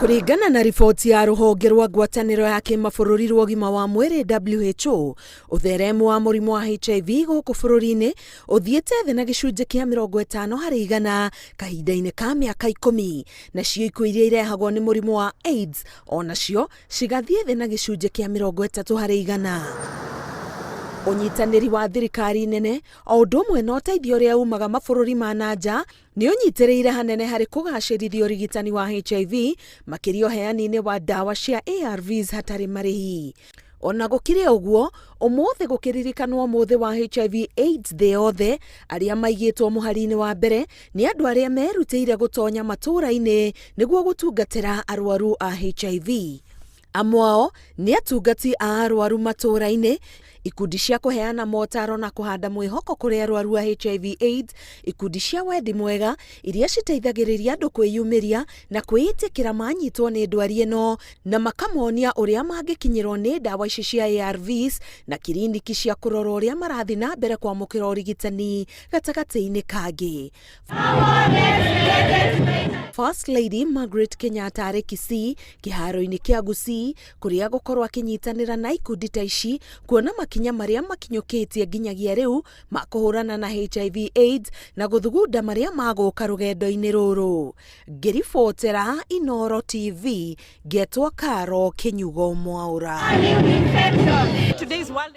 Kũringana na riboti ya rũhonge rwa ngwatanĩro ya kĩmabũrũri rwa ũgima wa mwĩrĩ WHO, ũtheremu wa mũrimũ wa HIV gũkũ bũrũri-inĩ ũthiĩte thĩ na gĩcunjĩ kĩa 50% kahinda-inĩ ka mĩaka 10, nacio ikuũ iria irehagwo nĩ mũrimũ wa AIDS o nacio cigathiĩ thĩ na gĩcunjĩ kĩa 30%. Ũnyitanĩri wa thirikari nene o ũndũ ũmwe na ũteithio ũrĩa umaga mabũrũri ma na nja nĩ ũnyitĩrĩire hanene harĩ kũgacĩrithia ũrigitani wa HIV, makĩria ũheani-inĩ wa ndawa cia ARVs hatarĩ marĩhi. Ona gũkĩrĩ ũguo, ũmũthĩ gũkĩririkanwo mũthĩ wa HIV AIDS thĩ yothe, arĩa maigĩtwo mũhari-inĩ wa mbere nĩ andũ arĩa merutĩire gũtonya matũũra-inĩ nĩguo gũtungatĩra arwaru a HIV. Amwe ao nĩ atungati a arwaru matũũra-inĩ, ikundi cia kũheana motaro na kũhanda mwĩhoko kũrĩ arwaru a HIV AIDS, ikundi cia wendi mwega iria citeithagĩrĩria andũ kwĩyumĩria na kwĩĩtĩkĩra manyitwo nĩ ndwari ĩno na makamonia ũrĩa mangĩkinyĩrwo nĩ ndawa ici cia ARVs na kiriniki cia kũrora ũrĩa marathiĩ na mbere kwamũkĩra ũrigitani gatagatĩ-inĩ kangĩ. First Lady Margaret Kenyatta arĩ Kisii kĩharo-inĩ kĩa Gusii kũrĩa gũkorwo akĩnyitanĩra na ikundi ta ici kuona makinya marĩa makinyũkĩtie nginyagia rĩu ma kũhũrana na HIV AIDS na gũthugunda marĩa magũka rũgendo-inĩ rũrũ. Ngĩribotera Inooro TV, ngetwo Karo Kĩnyugo Mwaũra. Today's World